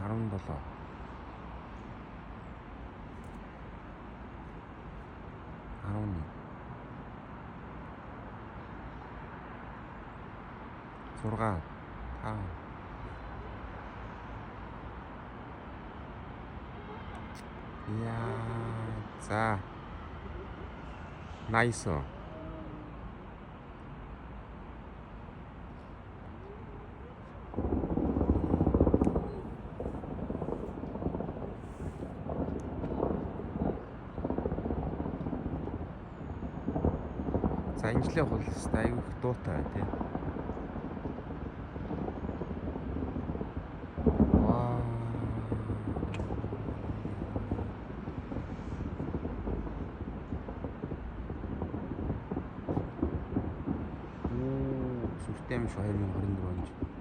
17. 11. 6, 5. Яа, за. Nice. За, энэ жилийн хул хэвээр аюу их дуутай байна, тий. Ваа. Оо, сүртэй юм шүү, 2024 онд.